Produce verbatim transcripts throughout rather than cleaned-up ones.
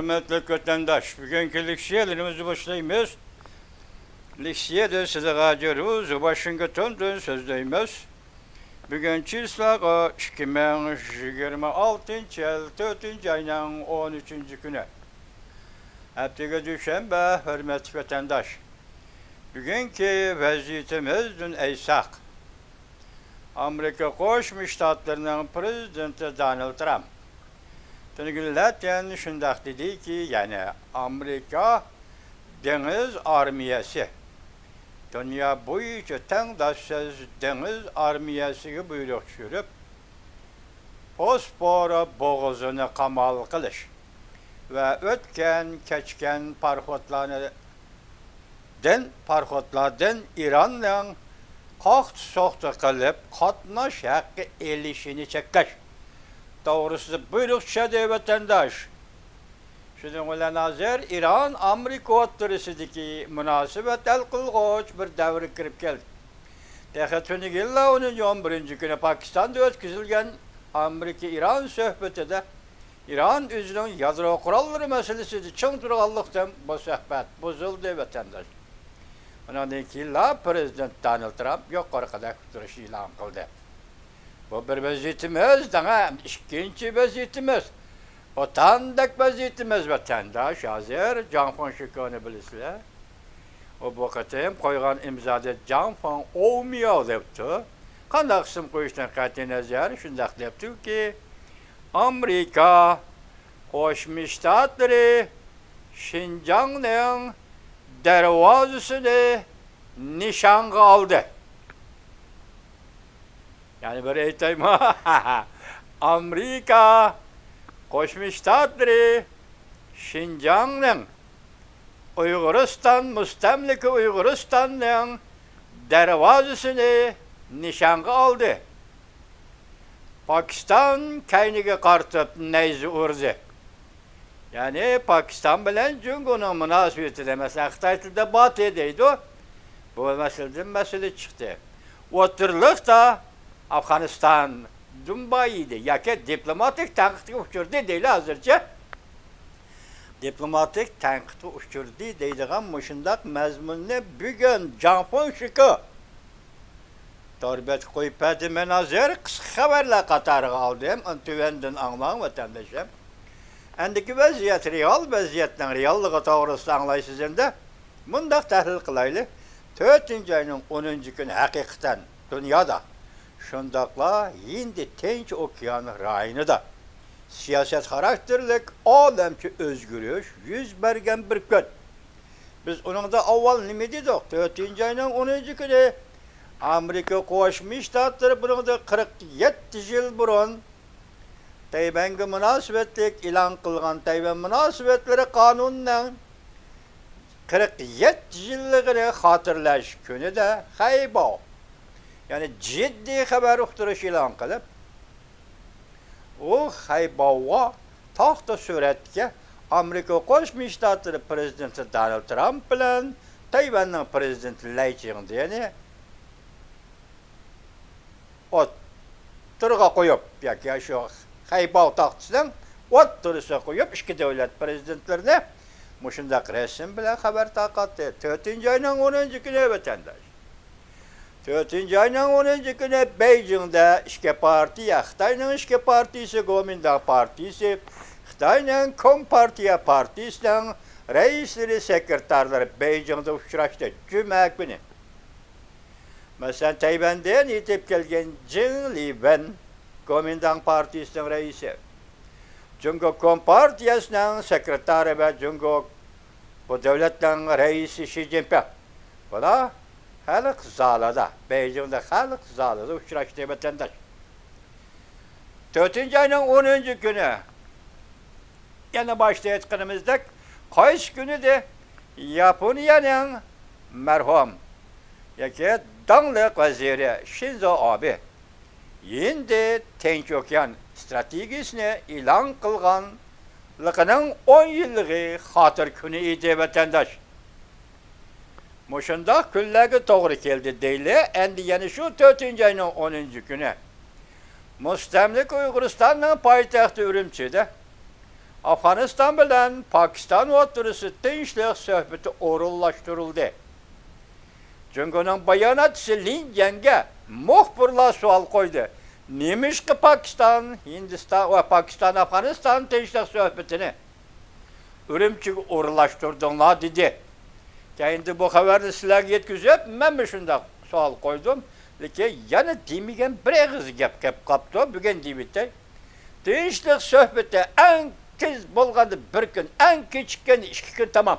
ھۆرمەتلىك ۋەتەنداش، بۈگۈنكى لېكسىيەلىرىمىزنى باشلايمىز. لېكسىيەدە سىلىغا جۆرۈز ۋاشىنگتوندىن سۆزلەيمىز. بۈگۈن چىسلاغا ئىككى مىڭ يىگىرمە ئالتىنچى يىل تۆتىنچى ئاينىڭ ئون ئۈچىنچى كۈنى. ھەپتىگە دۈشەنبە، ھۆرمەتلىك ۋەتەنداش. بۈگۈنكى ۋەزىيىتىمىزدىن ئېيتساق، ئامېرىكا قوشما شتاتلىرىنىڭ پرېزىدېنتى دونالد ترامپ تۈنۈگۈن لەتەن شۇنداق دېدىكى، يەنى ئامېرىكا دېڭىز ئارمىيەسى، دۇنيا بويىچە تەڭداشسىز دېڭىز ئارمىيەسىگە بۇيرۇق چۈشۈرۈپ، بوسپور بوغۇزىنى قامال قىلىش ۋە ئۆتكەن، كەچكەن پاراخوتلارنى دىن پاراخوتلاردىن ئىراننىڭ قاقتى-سوقتى قىلىپ قاتناش ھەققى ئېلىشىنى چەكلەش توغرىسىدا بۇيرۇق چۈشەردى، ۋەتەنداش. شۇنىڭ بىلەن ھازىر ئىران ئامېرىكا ئوتتۇرىسىدىكى مۇناسىۋەت ھەل قىلغۇچ بىر دەۋرگە كىرىپ كەلدى. تېخى تۈنۈگۈنلا ئونىنچى، ئون بىرىنچى كۈنى پاكىستاندا ئۆتكۈزۈلگەن ئامېرىكا-ئىران سۆھبىتىدە ئىران ئۆزىنىڭ يادرو قوراللىرى مەسىلىسىدە چىڭ تۇرغانلىقتىن، بۇ سۆھبەت بۇزۇلدى، ۋەتەنداش. ئۇنىڭدىن كېيىنلا پرېزىدېنت دونالد ترامپ يۇقىرىقىدەك ئۇقتۇرۇش ئېلان قىلدى. بۇ بىر ۋەزىيىتىمىز، دەڭە ئىككىنچى ۋەزىيىتىمىز، ئوتاندەك ۋەزىيىتىمىز، ۋەتەنداش. ھازىر جاڭ فېڭشىكونى بىلىسىلەر. ئۇ بۇ قېتىم قويغان ئىمزادا جاڭ فېڭ ئوۋمياۋ دەپتۇ. قانداق ئىسىم قويۇشتىن قەتئىينەزەر، شۇنداق دەپتۇكى، ئامېرىكا قوشما شتاتلىرى شىنجاڭنىڭ دەرۋازىسىنى نىشانغا ئالدى. يەنە بىر ئېيتايمۇ؟ ئامېرىكا قوشما شتاتلىرى شىنجاڭنىڭ، ئۇيغۇرىستان، مۇستەملىكە ئۇيغۇرىستاننىڭ دەرۋازىسىنى نىشانغا ئالدى. پاكىستان كەينىگە قارىتىپ نەيزە ئۇردى. يەنى پاكىستان بىلەن جۇڭگونىڭ مۇناسىۋىتىدە، مەسىلەن، خىتاي تىلىدا باتې دەيدۇ. بۇ مەسىلىدىن مەسىلە چىقتى. ئوتتۇرىلىقتا ئافغانىستان دۇمبايىدى ياكى دىپلوماتىك تەنقىدكە ئۇچرىدى دەيلى ھازىرچە. دىپلوماتىك تەنقىدكە ئۇچرىدى دەيدىغان مۇشۇنداق مەزمۇننى بۈگۈن جاڭ فېڭشىكو تور بەتكە قويۇپ بەردى. مەن ھازىر قىسقا خەۋەرلەر قاتارىغا ئالدىم. ئۇنى تۆۋەندىن ئاڭلاڭ، ۋەتەندىشىم. ئەندىكى ۋەزىيەت، رېئال ۋەزىيەتنىڭ رېئاللىقى توغرىسىدا ئاڭلايسىز ئەمدى. مۇنداق تەھلىل قىلايلى. تۆتىنچى ئاينىڭ ئونىنچى كۈنى ھەقىقەتەن دۇنيادا، شۇنداقلا ھىندى تىنچ ئوكيان رايونىدا سىياسەت خاراكتېرلىك ئالەمچە ئۆزگىرىش يۈز بەرگەن بىر كۈن. بىز ئۇنىڭدا ئاۋۋال نېمە دېدۇق؟ تۆتىنچى ئاينىڭ ئونىنچى كۈنى ئامېرىكا قوشما شتاتلىرى بۇنىڭدىن قىرىق يەتتە يىل بۇرۇن تەيۋەنگە مۇناسىۋەتلىك ئېلان قىلغان تەيۋەن مۇناسىۋەتلىرى قانۇنىنىڭ قىرىق يەتتە يىللىقىنى خاتىرىلەش كۈنىدە خەيباۋ، يەنى جىددىي خەۋەر ئۇقتۇرۇش ئېلان قىلىپ، ئۇ خەيباۋغا تاختا سۈرەتكە ئامېرىكا قوشما شتاتلىرى پرېزىدېنتى دونالد ترامپ بىلەن تەيۋەننىڭ پرېزىدېنتى لەي چىڭدېنى ئوتتۇرىغا قويۇپ، ياكى شۇ خەيباۋ تاختىسىنىڭ ئوتتۇرىسىغا قويۇپ، ئىككى دۆلەت پرېزىدېنتلىرىنى مۇشۇنداق رەسىم بىلەن خەۋەر تارقاتتى. تۆتىنچى ئاينىڭ ئونىنچى كۈنى، ۋەتەنداش. تۆتىنچى ئاينىڭ ئونىنچى كۈنى بېيجىڭدا ئىككى پارتىيە، خىتاينىڭ ئىككى پارتىيىسى، گومىنداڭ پارتىيىسى، خىتاينىڭ كومپارتىيە پارتىيىسىنىڭ رەئىسلىرى، سېكرېتارلىرى بېيجىڭدا ئۇچراشتى، جۈمە كۈنى. مەسىلەن، تەيۋەندىن يېتىپ كەلگەن جېڭ لىۋېن، گومىنداڭ پارتىيىسىنىڭ رەئىسى، جۇڭگو كومپارتىيەسىنىڭ سېكرېتارى ۋە جۇڭگو بۇ دۆلەتنىڭ رەئىسى شى جىنپىڭ. بۇلار خەلق زالىدا، بېيجىڭدا خەلق زالىدا ئۇچراشتى، ۋەتەنداش. تۆتىنچى ئاينىڭ ئونىنچى كۈنى، يەنە باشتا ئېيتقىنىمىزدەك، قايسى كۈنىدى ياپونىيەنىڭ مەرھۇم ياكى داڭلىق ۋەزىرى شىنزو ئابې ھىندى تىنچ ئوكيان ستراتېگىيىسىنى ئېلان قىلغانلىقىنىڭ ئون يىللىقى خاتىرە كۈنى ئىدى، ۋەتەنداش. مۇشۇنداق كۈنلەرگە توغرا كەلدى دەيلى. ئەمدى يەنە شۇ تۆتىنچى ئاينىڭ ئونىنچى كۈنى مۇستەملىكە ئۇيغۇرىستاننىڭ پايتەختى ئۈرۈمچىدە ئافغانىستان بىلەن پاكىستان ئوتتۇرىسىدا تىنچلىق سۆھبىتى ئورۇنلاشتۇرۇلدى. جۇڭگونىڭ باياناتچىسى لىن جيەنگە مۇخبىرلار سوئال قويدى، نېمىشقا پاكىستان، ھىندىستان ۋە پاكىستان ئافغانىستان تىنچلىق سۆھبىتىنى ئۈرۈمچىگە ئورۇنلاشتۇردۇڭلار؟ دېدى. كەينىدە بۇ خەۋەرنى سىلەرگە يەتكۈزۈپ، مەنمۇ شۇنداق سوئال قويدۇم. لېكىن يەنە دېمىگەن بىر ئېغىز گەپ كەپ قاپتۇ. بۈگۈن دېيىۋېتەي. تىنچلىق سۆھبىتى ئەڭ تېز بولغاندا بىر كۈن، ئەڭ كېچىككەندە ئىككى كۈن تامام.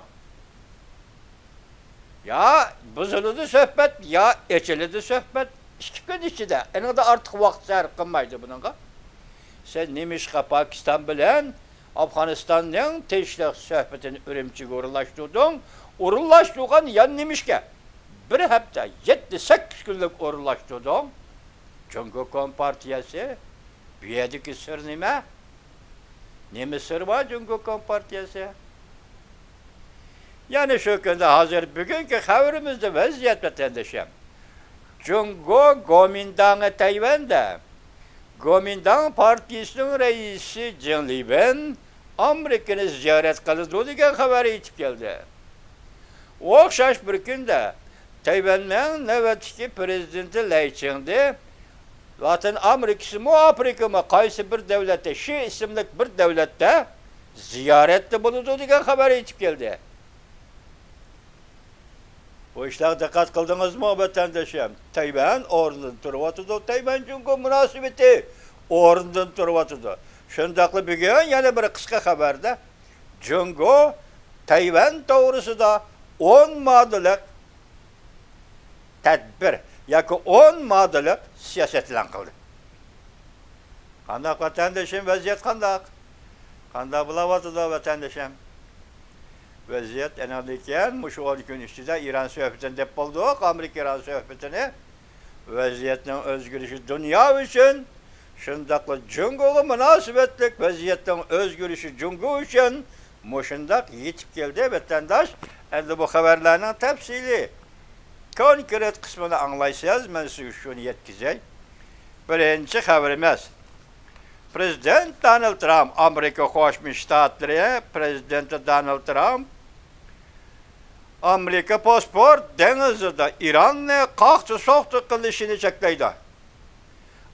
يا بۇزۇلىدۇ سۆھبەت، يا ئېچىلىدۇ سۆھبەت. ئىككى كۈن ئىچىدە، ئېنىڭدا ئارتۇق ۋاقىت سەرپ قىلمايدۇ بۇنىڭغا. سەن نېمىشقا پاكىستان بىلەن ئافغانىستاننىڭ تىنچلىق سۆھبىتىنى ئۈرۈمچىگە ئورۇنلاشتۇردۇڭ؟ ئورۇنلاشتۇرغان يەنە نېمىشقا بىر ھەپتە، يەتتە، سەككىز كۈنلۈك ئورۇنلاشتۇردۇڭ؟ جۇڭگو كومپارتىيەسى، بۇ يەردىكى سىر نېمە؟ نېمە سىر بار جۇڭگو كومپارتىيەسى؟ يەنە شۇ كۈندە، ھازىر بۈگۈنكى خەۋىرىمىزدە ۋەزىيەت، ۋەتەندىشىم. جۇڭگو گومىنداڭى تەيۋەندە گومىنداڭ پارتىيىسىنىڭ رەئىسى جېڭ لىۋېن ئامېرىكىنى زىيارەت قىلىدۇ دېگەن خەۋەر يېتىپ كەلدى. ئوخشاش بىر كۈندە تەيۋەننىڭ نۆۋەتتىكى پىرېزىدېنتى لەي چىڭدې لاتىن ئامېرىكىسىمۇ، ئافرىكىمۇ، قايسى بىر دۆلەتتە، شى ئىسىملىك بىر دۆلەتتە زىيارەتتە بولىدۇ دېگەن خەۋەر يېتىپ كەلدى. بۇ ئىشلارغا دىققەت قىلدىڭىزمۇ، ۋەتەندىشىم؟ تەيۋەن ئورنىدىن تۇرۇۋاتىدۇ، تەيۋەن جۇڭگو مۇناسىۋىتى ئورنىدىن تۇرۇۋاتىدۇ. شۇنداقلا بۈگۈن يەنە بىر قىسقا خەۋەردە جۇڭگو تەيۋەن توغرىسىدا ئون ماددىلىق تەدبىر ياكى ئون ماددىلىق سىياسەت ئېلان قىلدى. قانداق، ۋەتەندىشىم، ۋەزىيەت قانداق؟ قانداق بولاۋاتىدۇ، ۋەتەندىشىم؟ ۋەزىيەت ئېنىقدىكەن، مۇشۇ ئون كۈن ئىچىدە ئىران سۆھبىتىنى دەپ بولدۇق، ئامېرىكا ئىران سۆھبىتىنى. ۋەزىيەتنىڭ ئۆزگىرىشى دۇنيا ئۈچۈن، شۇنداقلا جۇڭگوغا مۇناسىۋەتلىك ۋەزىيەتنىڭ ئۆزگىرىشى جۇڭگو ئۈچۈن مۇشۇنداق يېتىپ كەلدى، ۋەتەنداش. ئەمدى بۇ خەۋەرلەرنىڭ تەپسىلىي، كونكرېت قىسمىنى ئاڭلايسىز، مەن سىزگە شۇنى يەتكۈزەي. بىرىنچى خەۋىرىمىز. پرېزىدېنت دونالد ترامپ ئامېرىكا قوشما شتاتلىرى پرېزىدېنتى دونالد ترامپ ئامېرىكا بوسپور دېڭىزىدا ئىراننى قاقتى-سوقتى قىلىشىنى چەكلەيدۇ.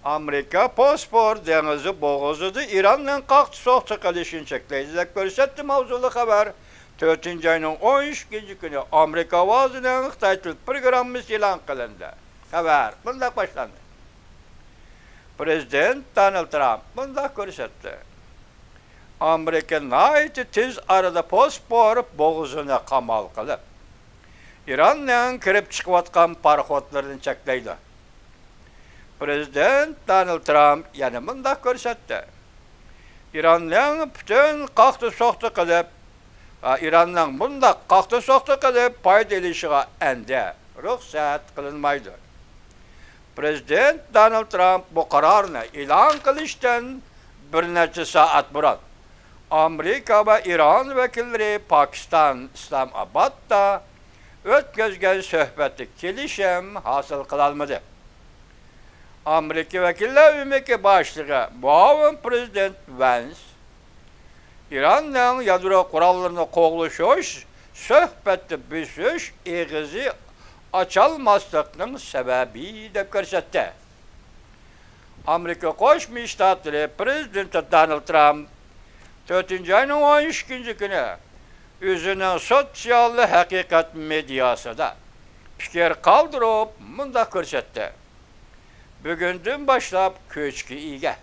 ئامېرىكا بوسپور دېڭىزى بوغۇزىدا ئىراننىڭ قاقتى-سوقتى قىلىشىنى چەكلەيدۇ، دەپ كۆرسەتتى ماۋزۇلۇق خەۋەر. تۆتىنچى ئاينىڭ ئون ئىككىنچى كۈنى ئامېرىكا ئاۋازىنىڭ خىتاي تىل پروگراممىسى ئېلان قىلىندى. خەۋەر مۇنداق باشلاندى. پرېزىدېنت دونالد ترامپ مۇنداق كۆرسەتتى. ئامېرىكا ناھايىتى تېز ئارىدا بوسپور بوغۇزىنى قامال قىلىپ، ئىراننىڭ كىرىپ چىقىۋاتقان پاراخوتلىرىنى چەكلەيدۇ. پرېزىدېنت دونالد ترامپ يەنە مۇنداق كۆرسەتتى. ئىراننىڭ پۈتۈن قاقتى-سوقتى قىلىپ، ئا، ئىراننىڭ مۇنداق قاقتى-سوقتى قىلىپ پايدا ئېلىشىغا ئەندە رۇخسەت قىلىنمايدۇ. پرېزىدېنت دونالد ترامپ بۇ قارارنى ئېلان قىلىشتىن بىر نەچچە سائەت بۇرۇن، ئامېرىكا ۋە ئىران ۋەكىللىرى پاكىستان ئىسلامئابادتا ئۆتكۈزگەن سۆھبەتتە كېلىشىم ھاسىل قىلالمىدى. ئامېرىكا ۋەكىللەر ئۆمىكى باشلىقى مۇئاۋىن پرېزىدېنت ۋەنس ئىراننىڭ يادرو قوراللىرىنى قوغلىشىش سۆھبەتتە بېسىش ئېغىزى ئاچالماسلىقنىڭ سەۋەبى دەپ كۆرسەتتى. ئامېرىكا قوشما شتاتلىرى پرېزىدېنتى دونالد ترامپ تۆتىنچى ئاينىڭ ئون ئىككىنچى كۈنى ئۆزىنىڭ سوتسىيال ھەقىقەت مېدىياسىدا پىكىر قالدۇرۇپ مۇنداق كۆرسەتتى. بۈگۈندىن باشلاپ كۈچكە ئىگە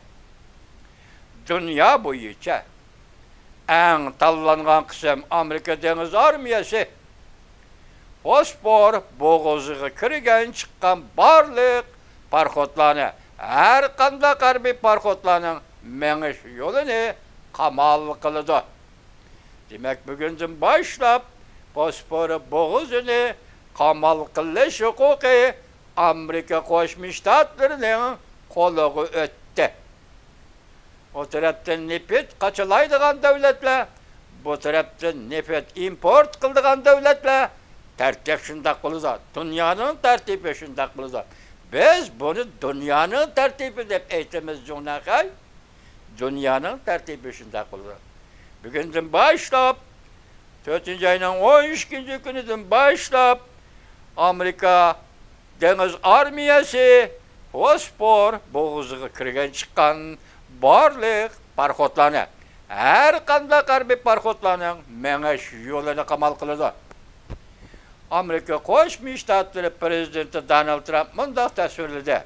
دۇنيا بويىچە ئەڭ تاللانغان قىسىم ئامېرىكا دېڭىز ئارمىيەسى بوسپور بوغۇزىغا كىرگەن چىققان بارلىق پاراخوتلارنى، ھەر قانداق ھەربىي پاراخوتلارنىڭ مېڭىش يولىنى قامال قىلىدۇ. دېمەك، بۈگۈندىن باشلاپ بوسپور بوغۇزىنى قامال قىلىش ھوقۇقى ئامېرىكا قوشما شتاتلىرىنىڭ قولىغا ئۆتتى. ئۇ تەرەپتىن نېفىت قاچىلايدىغان دۆلەتلەر، بۇ تەرەپتىن نېفىت ئىمپورت قىلىدىغان دۆلەتلەر تەرتىپ شۇنداق بولىدۇ. دۇنيانىڭ تەرتىپى شۇنداق بولىدۇ. بىز بۇنى دۇنيانىڭ تەرتىپى دەپ ئېيتىمىز، جۇڭنەخەي. دۇنيانىڭ تەرتىپى شۇنداق بولىدۇ. بۈگۈندىن باشلاپ، تۆتىنچى ئاينىڭ ئون ئىككىنچى كۈنىدىن باشلاپ، ئامېرىكا دېڭىز ئارمىيەسى فوسفور بوغۇزىغا كىرگەن چىققان بارلىق پاراخوتلارنى، ھەر قانداق ھەربىي پاراخوتلارنىڭ مېڭىش يولىنى قامال قىلىدۇ. ئامېرىكا قوشما شتاتلىرى پىرېزىدېنتى دونالد ترامپ مۇنداق تەسۋىرلىدى: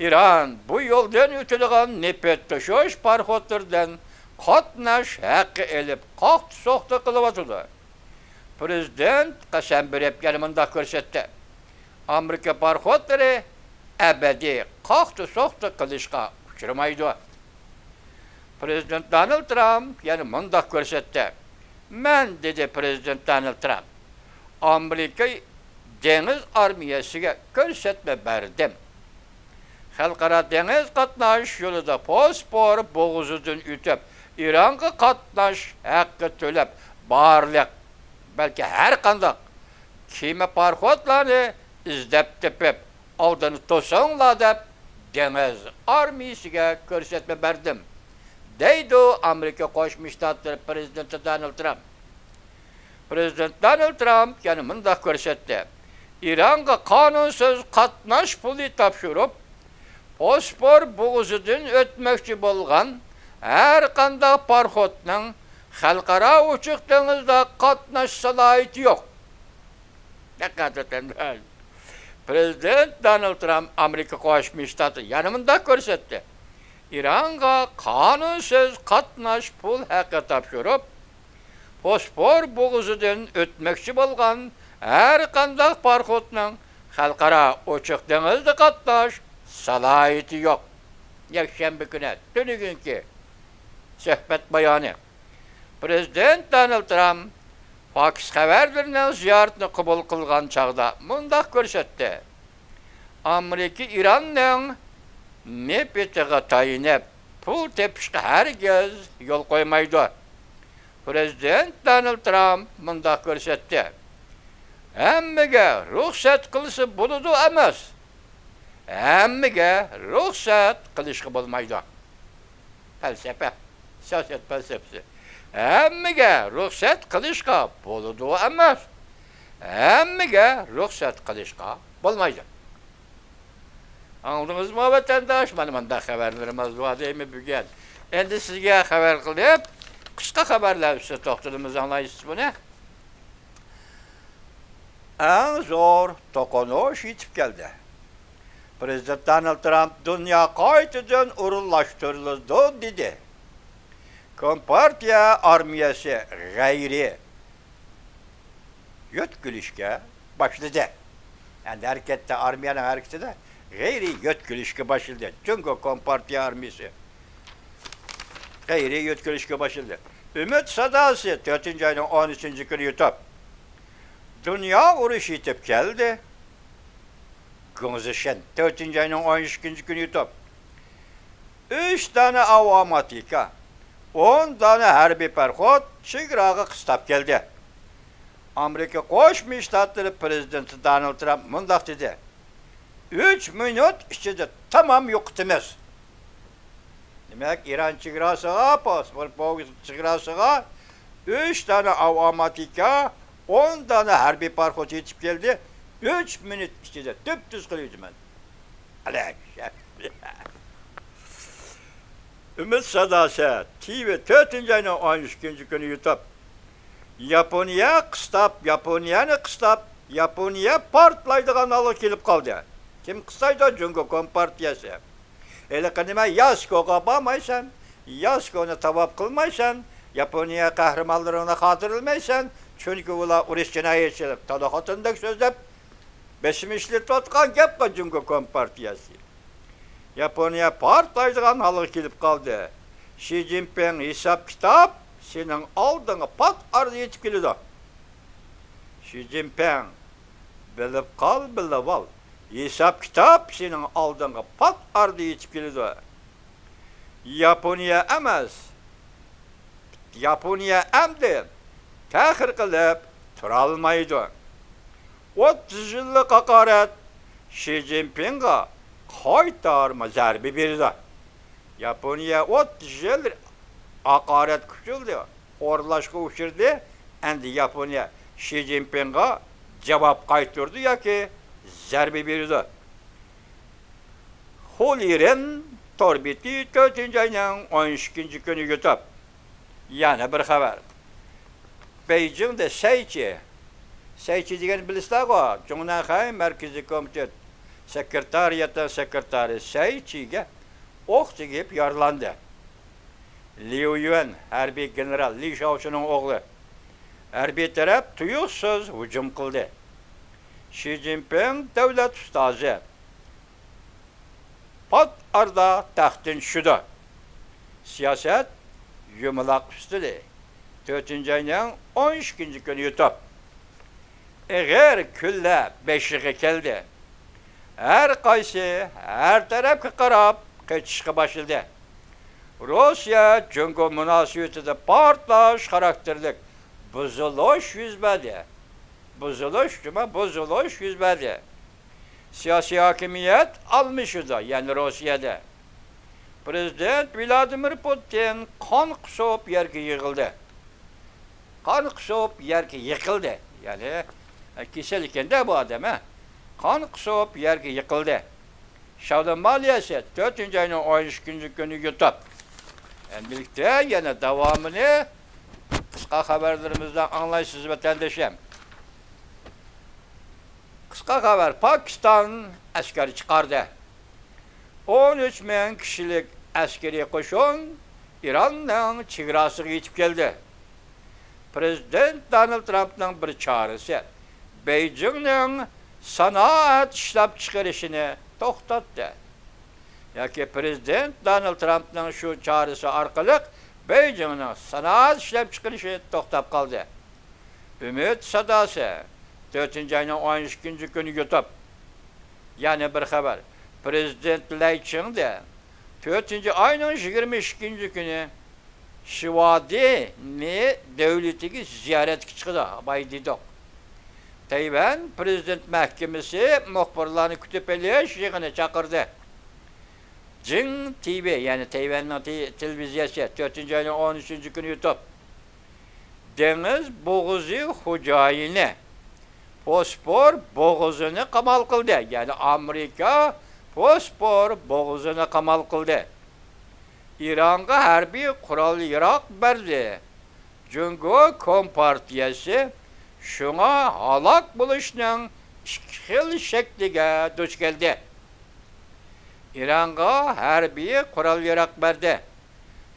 ئىران بۇ يولدىن ئۆتىدىغان نېفىت توشۇش پاراخوتلىرىدىن قاتناش ھەققى ئېلىپ، قاقتى-سوقتى قىلىۋاتىدۇ. پىرېزىدېنت قەسەم بېرىپ يەنە مۇنداق كۆرسەتتى: ئامېرىكا پاراخوتلىرى ئەبەدىي قاقتى-سوقتى قىلىشقا ئۇچرىمايدۇ. پىرېزىدېنت دونالد ترامپ يەنە مۇنداق كۆرسەتتى: مەن، دېدى پىرېزىدېنت دونالد ترامپ، ئامېرىكا دېڭىز ئارمىيەسىگە كۆرسەتمە بەردىم. خەلقئارا دېڭىز قاتناش يولىدا فوسفور بوغۇزىدىن ئۆتۈپ، ئىرانغا قاتناش ھەققى تۆلەپ، بارلىق، بەلكى ھەر قانداق كېمە پاراخوتلارنى ئىزدەپ تېپىپ، ئالدىنى توسۇڭلار دەپ، دېڭىز ئارمىيەسىگە كۆرسەتمە بەردىم، دەيدۇ ئامېرىكا قوشما شتاتلىرى پىرېزىدېنتى دونالد ترامپ. پىرېزىدېنت دونالد ترامپ يەنە مۇنداق كۆرسەتتى: ئىرانغا قانۇنسىز قاتناش پۇلى تاپشۇرۇپ، فوسفور بوغۇزىدىن ئۆتمەكچى بولغان ھەر قانداق پاراخوتنىڭ خەلقئارا ئوچۇق دېڭىزدا قاتناش سالاھىيىتى يوق. دىققەت ئېتىڭلار. پىرېزىدېنت دونالد ترامپ ئامېرىكا قوشما شتاتى يەنە مۇنداق كۆرسەتتى: ئىرانغا قانۇنسىز قاتناش پۇل ھەققى تاپشۇرۇپ، فوسفور بوغۇزىدىن ئۆتمەكچى بولغان ھەر قانداق پاراخوتنىڭ خەلقئارا ئوچۇق دېڭىزدا قاتناش سالاھىيىتى يوق. يەكشەنبە كۈنى، تۈنۈگۈنكى سۆھبەت بايانى. پىرېزىدېنت دونالد ترامپ فاكس خەۋەرلىرىنىڭ زىيارىتىنى قوبۇل قىلغان چاغدا مۇنداق كۆرسەتتى: ئامېرىكا ئىراننىڭ نېفىتىغا تايىنىپ پۇل تېپىشقا ھەرگىز يول قويمايدۇ. پىرېزىدېنت دونالد ترامپ مۇنداق كۆرسەتتى: ھەممىگە رۇخسەت قىلسا بولىدۇ ئەمەس، ھەممىگە رۇخسەت قىلىشقا بولمايدۇ. پەلسەپە، سىياسەت پەلسەپىسى. ھەممىگە رۇخسەت قىلىشقا بولىدۇ ئەمەس، ھەممىگە رۇخسەت قىلىشقا بولمايدۇ. ئاڭلىدىڭىزمۇ، ۋەتەنداش؟ مانا مۇنداق خەۋەرلىرىمىز بار دەيمەن بۈگۈن. ئەمدى سىزگە خەۋەر قىلىپ، قىسقا خەۋەرلەر ئۈستىدە توختىلىمىز، ئاڭلايسىز بۇنى. ئەڭ زور توقۇنۇش يېتىپ كەلدى. پىرېزىدېنت دونالد ترامپ دۇنيا قايتىدىن ئورۇنلاشتۇرۇلىدۇ دېدى. كومپارتىيە ئارمىيەسى غەيرىي يۆتكىلىشكە باشلىدى. ئەمدى ھەرىكەتتە، ئارمىيەنىڭ ھەرىكىتىدە غەيرىي يۆتكىلىشكە باشلىدى. جۇڭگو كومپارتىيە ئارمىيەسى غەيرىي يۆتكىلىشكە باشلىدى. ئۈمىد ساداسى، تۆتىنچى ئاينىڭ ئون ئۈچىنچى كۈنى يۇتۇپ، دۇنيا ئۇرۇشى يېتىپ كەلدى. گۇڭزىشەن، تۆتىنچى ئاينىڭ ئون ئىككىنچى كۈنى يۇتۇپ، ئۈچ دانە ئاۋىئاتاكا، ئون دانە ھەربىي پاراخوت چېگراغا قىستاپ كەلدى. ئامېرىكا قوشما شتاتلىرى پىرېزىدېنتى دونالد ترامپ مۇنداق دېدى: ئۈچ مىنۇت ئىچىدە تامام يوقىتىمىز. دېمەك، ئىران چېگراسىغا، بوسپور بوغۇز چېگراسىغا ئۈچ دانە ئاۋىئاتاكا، ئون دانە ھەربىي پاراخوت يېتىپ كەلدى. ئۈچ مىنۇت ئىچىدە تۈپتۈز قىلىۋېتىمەن. ئۈمىد ساداسى، تىۋى، تۆتىنچى ئاينىڭ ئون ئىككىنچى كۈنى يۇتۇپ، ياپونىيە قىستاپ، ياپونىيەنى قىستاپ، ياپونىيە پارتلايدىغان ھالغا كېلىپ قالدى. كىم قىستايدۇ؟ جۇڭگو كومپارتىيەسى. ھېلىقى نېمە، ياسكوغا بارمايسەن، ياسكونى تاۋاپ قىلمايسەن، ياپونىيە قەھرىمانلىرىڭنى خاتىرىلىمەيسەن، چۈنكى ئۇلار ئۇرۇش جىنايەتچىلىرى، تالا خوتۇندەك سۆزلەپ، بېسىم ئىشلىتىۋاتقان گەپقۇ جۇڭگو كومپارتىيەسى. ياپونىيە پارتلايدىغان ھالغا كېلىپ قالدى. شى جىنپىڭ، ھېساب كىتاب سېنىڭ ئالدىڭغا پات ئارىدا يېتىپ كېلىدۇ. شى جىنپىڭ، بىلىپ قال، بىلىۋال. ھېساب كىتاب سېنىڭ ئالدىڭغا پات ئارىدا يېتىپ كېلىدۇ. ياپونىيە ئەمەس، ياپونىيە ئەمدى تەخىر قىلىپ تۇرالمايدۇ. ئوتتۇز يىللىق ھاقارەت شى جىنپىڭغا قايتارما زەربە بېرىدۇ. ياپونىيە ئوتتۇز يىل ھاقارەتكە ئۇچرىدى. ئورۇنلاشقا ئۇچرىدى. ئەمدى ياپونىيە شى جىنپىڭغا جاۋاب قايتۇرىدۇ ياكى زەربە بېرىدۇ. خۇ لىرېن تور بېتى تۆتىنچى ئاينىڭ ئون ئىككىنچى كۈنى يۇتۇپ. يەنە بىر خەۋەر. بېيجىڭدا سەيچى، سەيچى دېگەننى بىلىسىلەرغۇ، جۇڭنەنخەي مەركىزىي كومىتېت سېكرېتارىياتىنىڭ سېكرېتارى سەيچىگە ئوق تېگىپ يارىلاندى. ليۇ يۈەن ھەربىي گېنېرال لى شياۋشىنىڭ ئوغلى. ھەربىي تەرەپ تۇيۇقسىز ھۇجۇم قىلدى. شى جىنپىڭ دۆلەت ئۇستازى پات ئارىدا تەختتىن چۈشىدۇ. سىياسەت يۇمىلاق ئۈستىلى، تۆتىنچى ئاينىڭ ئون ئىككىنچى كۈنى يۇتۇپ. ئېغىر كۈنلەر بېشىغا كەلدى. ھەر قايسى ھەر تەرەپكە قاراپ قېچىشقا باشلىدى. روسىيە جۇڭگو مۇناسىۋىتىدە پارتلاش خاراكتېرلىك بۇزۇلۇش يۈز بەردى. بۇزۇلۇش، جۇما، بۇزۇلۇش يۈز بەردى. سىياسىي ھاكىمىيەت ئالمىشىدۇ، يەنى روسىيەدە. پرېزىدېنت ۋلادىمىر پۇتىن قان قۇسۇپ يەرگە يىغىلدى. قان قۇسۇپ يەرگە يىقىلدى. يەنى، كېسەل ئىكەن-دە بۇ ئادەم، ھە؟ قان قۇسۇپ يەرگە يىقىلدى. شياۋدۇن مالىيەسى تۆتىنچى ئاينىڭ ئون ئىككىنچى كۈنى يۇتۇپ. ئەمدىلىكتە يەنە داۋامىنى قىسقا خەۋەرلىرىمىزدە ئاڭلايسىز، ۋەتەندىشىم. قىسقا خەۋەر، پاكىستان ئەسكەر چىقاردى. ئون ئۈچ مىڭ كىشىلىك ئەسكىرىي قوشۇن ئىراننىڭ چېگراسىغا يېتىپ كەلدى. پرېزىدېنت دونالد ترامپنىڭ بىر چارىسى بېيجىڭنىڭ سانائەت ئىشلەپچىقىرىشىنى توختاتتى. ياكى پرېزىدېنت دونالد ترامپنىڭ شۇ چارىسى ئارقىلىق بېيجىڭنىڭ سانائەت ئىشلەپچىقىرىشى توختاپ قالدى. ئۈمىد ساداسى، تۆتىنچى ئاينىڭ ئون ئىككىنچى كۈنى يۇتۇپ. يەنە بىر خەۋەر. پرېزىدېنت لەي چىڭدې تۆتىنچى ئاينىڭ يىگىرمە ئىككىنچى كۈنى شىۋادىنى دۆلىتىگە زىيارەتكە چىقىدۇ، باي دېدۇق. تەيۋەن پرېزىدېنت مەھكىمىسى مۇخبىرلارنى كۈتۈپ ئېلىش يىغىنى چاقىردى. جىڭ تىۋى، يەنى تەيۋەننىڭ تې-، تېلېۋىزىيەسى تۆتىنچى ئاينىڭ ئون ئۈچىنچى كۈنى يۇتۇپ. دېڭىز بوغۇزى خوجايىنى بوسپور بوغۇزىنى قامال قىلدى، يەنى ئامېرىكا بوسپور بوغۇزىنى قامال قىلدى. ئىرانغا ھەربىي قورال-ياراغ بەردى. جۇڭگو كومپارتىيەسى شۇڭا ھالاك بولۇشنىڭ ئىككى خىل شەكلىگە دۇچ كەلدى. ئىرانغا ھەربىي قورال-ياراغ بەردى.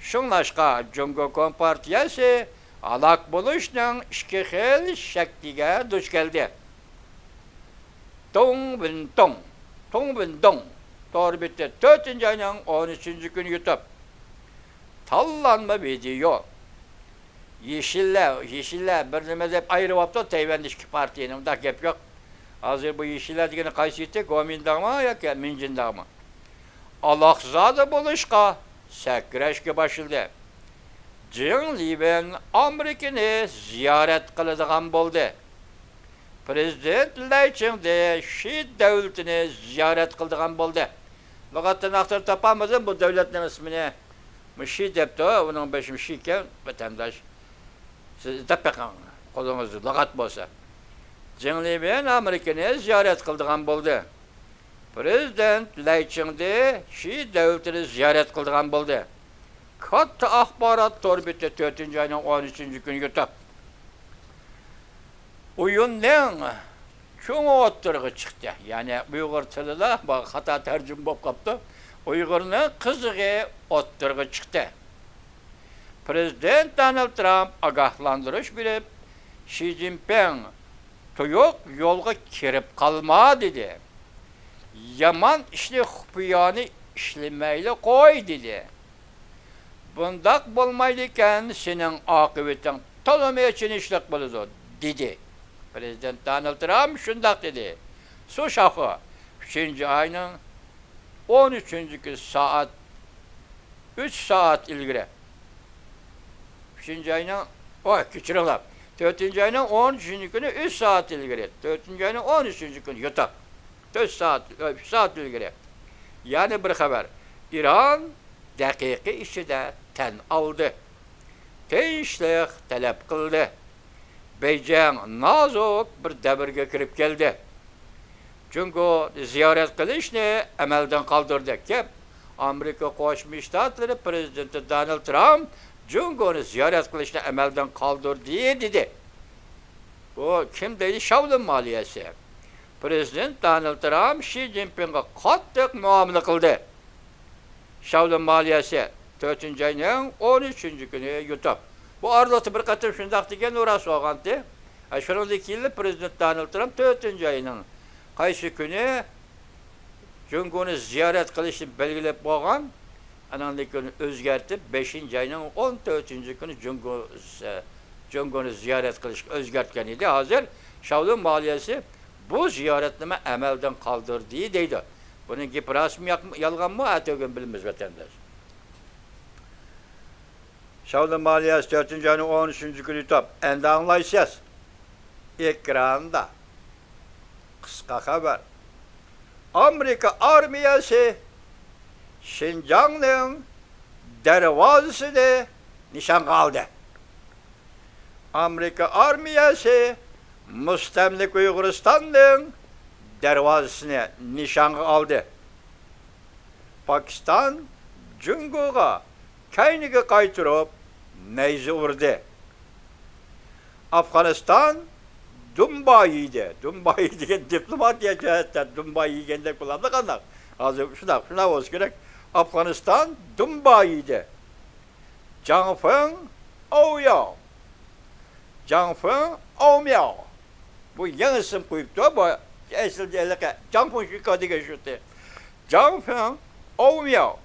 شۇڭلاشقا، جۇڭگو كومپارتىيەسى ھالاك بولۇشنىڭ ئىككى خىل شەكلىگە دۇچ كەلدى. دۇڭ ۋىن دۇڭ، دۇڭ ۋىن دۇڭ تور بېتى تۆتىنچى ئاينىڭ ئون ئۈچىنچى كۈنى يۇتۇپ. تاللانما ۋىدېئو. يېشىللار، يېشىللار بىر نېمە دەپ ئايرىۋاپتۇ تەيۋەندە ئىككى پارتىيىنى، ئۇنداق گەپ يوق. ھازىر بۇ يېشىللار دېگىنى قايسى ئىدى؟ گومىنداڭمۇ ياكى مىنجىنداڭمۇ؟ ئالاقزادە بولۇشقا سەكرەشكە باشلىدى. جېڭ لىۋېن ئامېرىكىنى زىيارەت قىلىدىغان بولدى. پرېزىدېنت لەي چىڭدې شى دۆلىتىنى زىيارەت قىلىدىغان بولدى. لۇغەتتىن ئاختۇرۇپ تاپالمىدىم بۇ دۆلەتنىڭ ئىسمىنى. مۇشۇ دەپتۇ، ئۇنىڭ بېشى مۇشۇ ئىكەن، ۋەتەنداش. سىز دەپ بېقىڭ، قولىڭىزدا لۇغەت بولسا. جېڭ لىۋېن ئامېرىكىنى زىيارەت قىلىدىغان بولدى. پرېزىدېنت لەي چىڭدې شى دۆلىتىنى زىيارەت قىلىدىغان بولدى. كاتتا ئاخبارات تور بېتى تۆتىنچى ئاينىڭ ئون ئۈچىنچى كۈنى يۇتۇپ. ئويۇننىڭ چوڭى ئوتتۇرىغا چىقتى. يەنى ئۇيغۇر تىلىدا بۇ خاتا تەرجىمە بولۇپ قاپتۇ. ئۇيغۇرنىڭ قىزىقى ئوتتۇرىغا چىقتى. پرېزىدېنت دونالد ترامپ ئاگاھلاندۇرۇش بېرىپ، شى جىنپىڭ تۇيۇق يولغا كىرىپ قالما، دېدى. يامان ئىشنى خۇپىيانە ئىشلىمەيلى قوي، دېدى. بۇنداق بولمايدىكەن، سېنىڭ ئاقىۋىتىڭ تولىمۇ ئېچىنىشلىق بولىدۇ، دېدى. پرېزىدېنت دونالد ترامپ شۇنداق دېدى. سۇ شاخۇ، ئۈچىنچى ئاينىڭ ئون ئۈچىنچى كۈنى سائەت، ئۈچ سائەت ئىلگىرى. ئۈچىنچى ئاينىڭ، ئوي، كەچۈرۈڭلار. تۆتىنچى ئاينىڭ ئون ئۈچىنچى كۈنى ئۈچ سائەت ئىلگىرى. تۆتىنچى ئاينىڭ ئون ئۈچىنچى كۈنى يوتاق. تۆت سائەت، ئۈچ سائەت ئىلگىرى. يەنە بىر خەۋەر. ئىران دەقىقە ئىچىدە تەن ئالدى. تىنچلىق تەلەپ قىلدى. بېيجىڭ نازۇك بىر دەۋرگە كىرىپ كەلدى. جۇڭگو زىيارەت قىلىشنى ئەمەلدىن قالدۇردى. كىم؟ ئامېرىكا قوشما شتاتلىرى پرېزىدېنتى دونالد ترامپ جۇڭگونى زىيارەت قىلىشنى ئەمەلدىن قالدۇردى، دېدى. بۇ كىم دەيدۇ؟ شاۋلىن مالىيەسى. پرېزىدېنت دونالد ترامپ شى جىنپىڭغا قاتتىق مۇئامىلە قىلدى. شاۋلىن مالىيەسى، تۆتىنچى ئاينىڭ ئون ئۈچىنچى كۈنى يۇتۇپ. بۇ ئارىلىقتا بىر قېتىم شۇنداق دېگەن، ئۇ راست بولغانتى. ئە، شۇنىڭدىن كېيىنلا پرېزىدېنت دونالد ترامپ تۆتىنچى ئاينىڭ قايسى كۈنى جۇڭگونى زىيارەت قىلىشنى بەلگىلەپ بولغان، ئاناندىن كېيىن ئۆزگەرتىپ، بەشىنچى ئاينىڭ ئون تۆتىنچى كۈنى جۇڭگو، جۇڭگونى زىيارەت قىلىشقا ئۆزگەرتكەن ئىدى. ھازىر شاۋلىن مالىيەسى بۇ زىيارەتنىمۇ ئەمەلدىن قالدۇردى دەيدۇ. بۇنىڭ گېپى راستمۇ، ياق-، يالغانمۇ، ئەتىگۈن بىلىمىز، ۋەتەنداش. شاۋلىن مالىيەسى تۆتىنچى ئاينىڭ ئون ئۈچىنچى كۈنى يۇتۇپ. ئەمدى ئاڭلايسىز. ئېكراندا قىسقا خەۋەر. ئامېرىكا ئارمىيەسى شىنجاڭنىڭ دەرۋازىسىنى نىشانغا ئالدى. ئامېرىكا ئارمىيەسى مۇستەملىكە ئۇيغۇرىستاننىڭ دەرۋازىسىنى نىشانغا ئالدى. پاكىستان جۇڭگوغا كەينىگە قايتۇرۇپ نەيزە ئۇردى. ئافغانىستان دۇمبا يېدى. دۇمبا يېدى دېگەن دىپلوماتىيە جەھەتتە دۇمبا يېگەندەك بولامدۇ قانداق؟ ھازىر شۇنداق، شۇنداق بولسا كېرەك. ئافغانىستان دۇمبا يېدى. جاڭ فېڭ ئاۋياۋ. جاڭ فېڭ ئاۋمياۋ. بۇ يېڭى ئىسىم قويۇپتۇ. بۇ ئەسلىدە ھېلىقى جاڭ فېڭ شىكاۋ دېگەن شۇتى. جاڭ فېڭ ئاۋمياۋ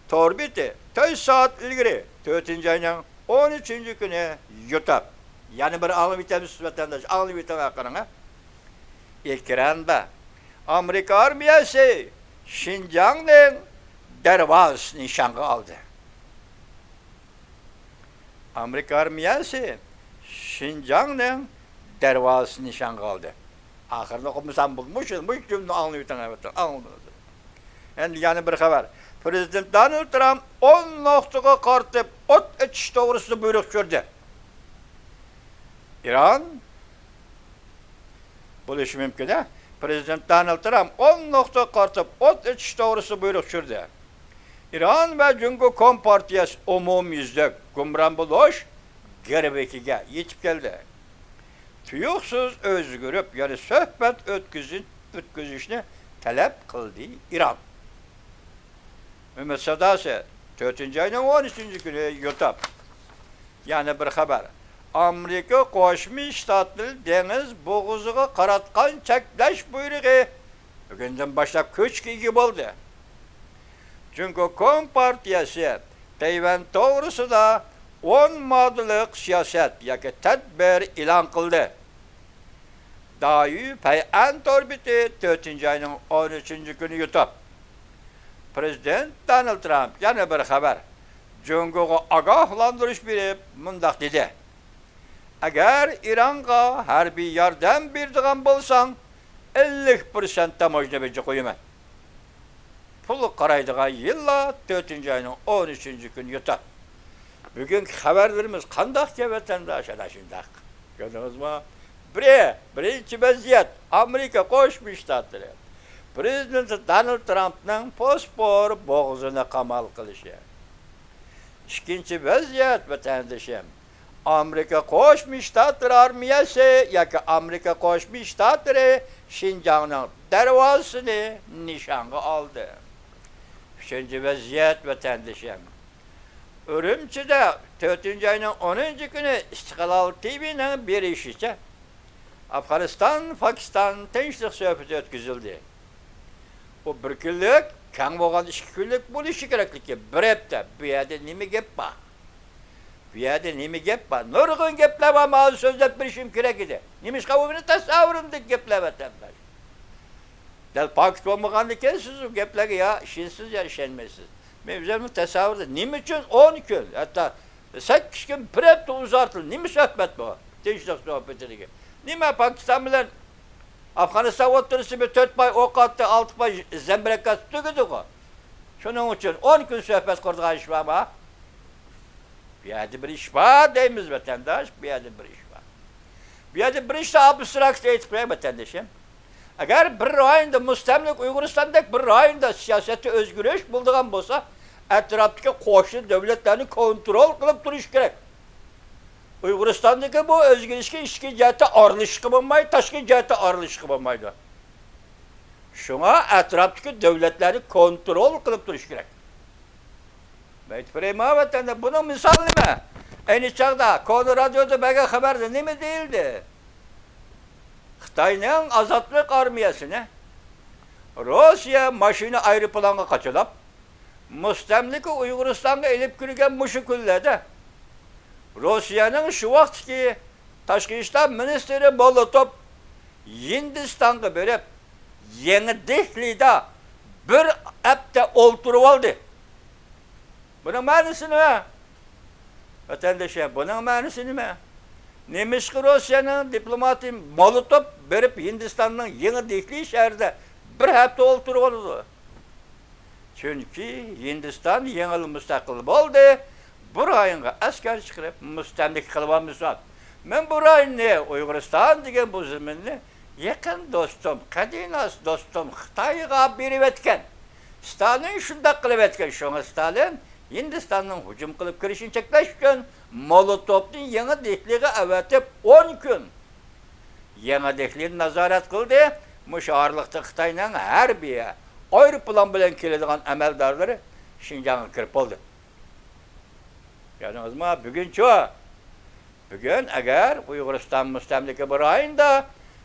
تور بېتى تۆت سائەت ئىلگىرى، تۆتىنچى ئاينىڭ ئون ئۈچىنچى كۈنى يۇتۇپ. يەنە بىر ئاڭلىۋېتەمسىز، ۋەتەنداش؟ ئاڭلىۋېتىڭ، قاراڭ. ئېكراندا ئامېرىكا ئارمىيەسى شىنجاڭنىڭ دەرۋازىسىنى نىشانغا ئالدى. ئامېرىكا ئارمىيەسى شىنجاڭنىڭ دەرۋازىسىنى نىشانغا ئالدى. ئاخىرىنى ئوقۇمىسام بولمىش، مۇشۇ جۈملىنى ئاڭلىۋېتىڭ، ئەلۋەتتە، ئاڭلىدىڭىز. ئەمدى يەنە بىر خەۋەر. پرېزىدېنت دونالد ترامپ ئون نۇقتىغا قارىتىپ ئوت ئېچىش توغرىسىدا بۇيرۇق چۈشۈردى. ئىران بولۇشى مۇمكىن، ھە؟ پرېزىدېنت دونالد ترامپ ئون نۇقتىغا قارىتىپ ئوت ئېچىش توغرىسىدا بۇيرۇق چۈشۈردى. ئىران ۋە جۇڭگو كومپارتىيەسى ئومۇميۈزلۈك گۇمران بولۇش گىرۋىكىگە يېتىپ كەلدى. تۇيۇقسىز ئۆزگىرىپ، يەنە سۆھبەت ئۆتكۈزۈ-، ئۆتكۈزۈشنى تەلەپ قىلدى ئىران. ئۈمىد ساداسى، تۆتىنچى ئاينىڭ ئون ئۈچىنچى كۈنى يۇتۇپ. يەنە بىر خەۋەر. ئامېرىكا قوشما شتاتلىرى دېڭىز بوغۇزىغا قاراتقان چەكلەش بۇيرۇقى بۈگۈندىن باشلاپ كۈچكە ئىگە بولدى. جۇڭگو كومپارتىيەسى تەيۋەن توغرىسىدا ئون ماددىلىق سىياسەت ياكى تەدبىر ئېلان قىلدى. دايۈ پەيئەن تور بېتى تۆتىنچى ئاينىڭ ئون ئۈچىنچى كۈنى يۇتۇپ. پرېزىدېنت دونالد ترامپ يەنە بىر خەۋەر. جۇڭگوغا ئاگاھلاندۇرۇش بېرىپ مۇنداق دېدى: «ئەگەر ئىرانغا ھەربىي ياردەم بېرىدىغان بولساڭ، ئەللىك پىرسەنت تاموژنا بېجى قويىمەن.» پۇل قارايدىغان يىللار تۆتىنچى ئاينىڭ ئون ئۈچىنچى كۈنى يۇتۇپ. بۈگۈنكى خەۋەرلىرىمىز قانداقكەن، ۋەتەنداش؟ ئەنە شۇنداق. كۆردىڭىزمۇ؟ بىرى، بىرىنچى ۋەزىيەت، ئامېرىكا قوشما شتاتلىرى پرېزىدېنتى دونالد ترامپنىڭ بوسپور بوغۇزىنى قامال قىلىشى. ئىككىنچى ۋەزىيەت، ۋەتەندىشىم، ئامېرىكا قوشما شتاتلىرى ئارمىيەسى ياكى ئامېرىكا قوشما شتاتلىرى شىنجاڭنىڭ دەرۋازىسىنى نىشانغا ئالدى. ئۈچىنچى ۋەزىيەت، ۋەتەندىشىم، ئۈرۈمچىدە تۆتىنچى ئاينىڭ ئونىنچى كۈنى ئىستىقلال تىۋىنىڭ بېرىشىچە، ئافغانىستان، پاكىستان تىنچلىق سۆھبىتى ئۆتكۈزۈلدى. ئۇ بىر كۈنلۈك، كەڭ بولغان ئىككى كۈنلۈك بولۇشى كېرەكلىكى، بىر ھەپتە. بۇ يەردە نېمە گەپ بار؟ بۇ يەردە نېمە گەپ بار؟ نۇرغۇن گەپلەر بار، مانا سۆزلەپ بېرىشىم كېرەك ئىدى. نېمىشقا، ئۇ مېنىڭ تەسەۋۋۇرۇمدىكى گەپلەر، ۋەتەنداش. دەل پاكىت بولمىغاندىكىن سىز ئۇ گەپلەرگە يا ئىشىنىسىز، يا ئىشەنمەيسىز. مەن ئۆزۈمنىڭ تەسەۋۋۇرىدا نېمە ئۈچۈن ئون كۈن، ھەتتا سەككىز كۈن، بىر ھەپتە ئۇزارتىلدى؟ نېمە سۆھبەت بۇ؟ تىنچلىق سۆھبىتىدىكى. نېمە پاكىستان بىلەن ئافغانىستان ئوتتۇرىسىدا بىر تۆت پاي ئوق ئاتتى، ئالتە پاي زەمبىرەك ئاتتى، تۈگىدىغۇ. شۇنىڭ ئۈچۈن ئون كۈن سۆھبەت قۇرىدىغان ئىش بارمۇ؟ بۇ يەردە بىر ئىش بار دەيمىز، ۋەتەنداش، بۇ يەردە بىر ئىش بار. بۇ يەردە بىر ئىشتا ئابستراكت ئېيتىپ قوياي، ۋەتەندىشىم. ئەگەر بىر رايوندا، مۇستەملىكە ئۇيغۇرىستاندەك بىر رايوندا سىياسەتتە ئۆزگىرىش بولىدىغان بولسا، ئەتراپتىكى قوشنا دۆلەتلەرنى كونترول قىلىپ تۇرۇش كېرەك. ئۇيغۇرىستاندىكى بۇ ئۆزگىرىشكە ئىچكى جەھەتتە ئارىلىشىشقا بولمايدۇ، تاشقى جەھەتتە ئارىلىشىشقا بولمايدۇ. شۇڭا ئەتراپتىكى دۆلەتلەرنى كونترول قىلىپ تۇرۇش كېرەك. مەيتپۇرەي، ما ۋەتەندە بۇنىڭ مىسالى نېمە؟ ئەينى چاغدا كونا رادىيودا بەرگەن خەۋەردە نېمە دېيىلدى؟ خىتاينىڭ ئازادلىق ئارمىيەسىنى روسىيە ماشىنا ئايروپىلانغا قاچىلاپ، مۇستەملىكە ئۇيغۇرىستانغا ئېلىپ كىرگەن مۇشۇ كۈنلەردە روسىيەنىڭ شۇ ۋاقىتتىكى تاشقى ئىشلار مىنىستىرى مولوتوف ھىندىستانغا بېرىپ، يېڭى دېھلىدا بىر ھەپتە ئولتۇرۇۋالدى. بۇنىڭ مەنىسى نېمە؟ ۋەتەندىشىم، بۇنىڭ مەنىسى نېمە؟ نېمىشقا روسىيەنىڭ دىپلوماتى مولوتوف بېرىپ ھىندىستاننىڭ يېڭى دېھلى شەھىرىدە بىر ھەپتە ئولتۇرۇۋالىدۇ؟ چۈنكى ھىندىستان يېڭىلا مۇستەقىل بولدى، بۇ رايونغا ئەسكەر چىقىرىپ مۇستەملىكە قىلىۋالمىسۇن. مەن بۇ رايوننى ئۇيغۇرىستان دېگەن بۇ زېمىننى يېقىن دوستۇم، قەدىناس دوستۇم خىتايغا بېرىۋەتكەن. ستالىن شۇنداق قىلىۋەتكەن. شۇڭا ستالىن ھىندىستاننىڭ ھۇجۇم قىلىپ كىرىشىنى چەكلەش ئۈچۈن مولوتوفنى يېڭى دېھلىغا ئەۋەتىپ، ئون كۈن يېڭى دېھلىنى نازارەت قىلدى. مۇشۇ ئارىلىقتا خىتاينىڭ ھەربىي ئايروپىلان بىلەن كېلىدىغان ئەمەلدارلىرى شىنجاڭغا كىرىپ بولدى. كۆردىڭىزمۇ؟ بۈگۈنچۇ؟ بۈگۈن ئەگەر ئۇيغۇرىستان مۇستەملىكە بىر رايوندا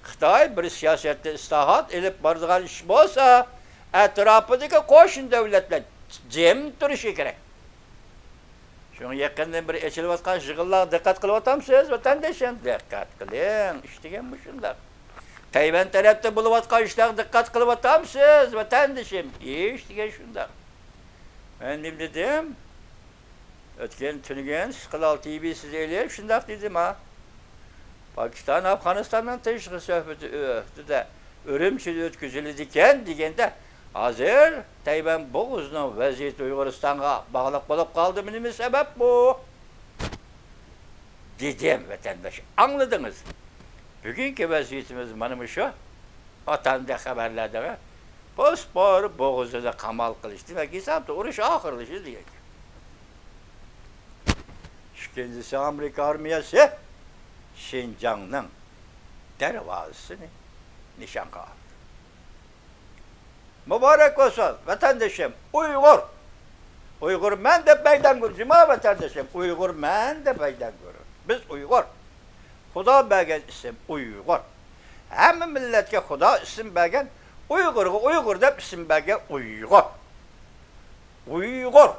خىتاي بىر سىياسەتتە ئىسلاھات ئېلىپ بارىدىغان ئىش بولسا، ئەتراپىدىكى قوشنا دۆلەتلەر جىم تۇرۇشى كېرەك. شۇڭا يېقىندىن بېرى ئېچىلىۋاتقان يىغىنلارغا دىققەت قىلىۋاتامسىز، ۋەتەندىشىم؟ دىققەت قىلىڭ، ئىش دېگەن مۇشۇنداق. تەيۋەن تەرەپتە بولۇۋاتقان ئىشلارغا دىققەت قىلىۋاتامسىز، ۋەتەندىشىم؟ ئىش دېگەن شۇنداق. مەن نېمە دېدىم؟ ئۆتكەن تۈنۈگۈن ئىستىقلال تىۋى سىز ئېلىپ شۇنداق دېدىم ھا. پاكىستان ئافغانىستاننىڭ تىنچلىق سۆھبىتى ئۆتىدە ئۈرۈمچىدە ئۆتكۈزۈلىدىكەن دېگەندە، ھازىر تەيۋەن بوغۇزىنىڭ ۋەزىيىتى ئۇيغۇرىستانغا باغلىق بولۇپ قالدىمۇ، نېمە سەۋەب بۇ؟ دېدىم، ۋەتەنداش، ئاڭلىدىڭىز. بۈگۈنكى ۋەزىيىتىمىز مانا مۇشۇ. ئاتاندە خەۋەرلەردە بوسپور بوغۇزىدا قامال قىلىش، دېمەك، ھېسابتا ئۇرۇش ئاخىرلىشىدۇ دېگەن گەپ. ئىككىنچىسى، ئامېرىكا ئارمىيەسى شىنجاڭنىڭ دەرۋازىسىنى نىشانغا ئالدى. مۇبارەك بولسۇن، ۋەتەندىشىم، ئۇيغۇر. ئۇيغۇرمەن دەپ مەيدان كۆر، جۇما ۋەتەندىشىم، ئۇيغۇرمەن دەپ مەيدان كۆر. بىز ئۇيغۇر. خۇدا بەرگەن ئىسىم ئۇيغۇر. ھەممە مىللەتكە خۇدا ئىسىم بەرگەن، ئۇيغۇرغا ئۇيغۇر دەپ ئىسىم بەرگەن ئۇيغۇر. ئۇيغۇر.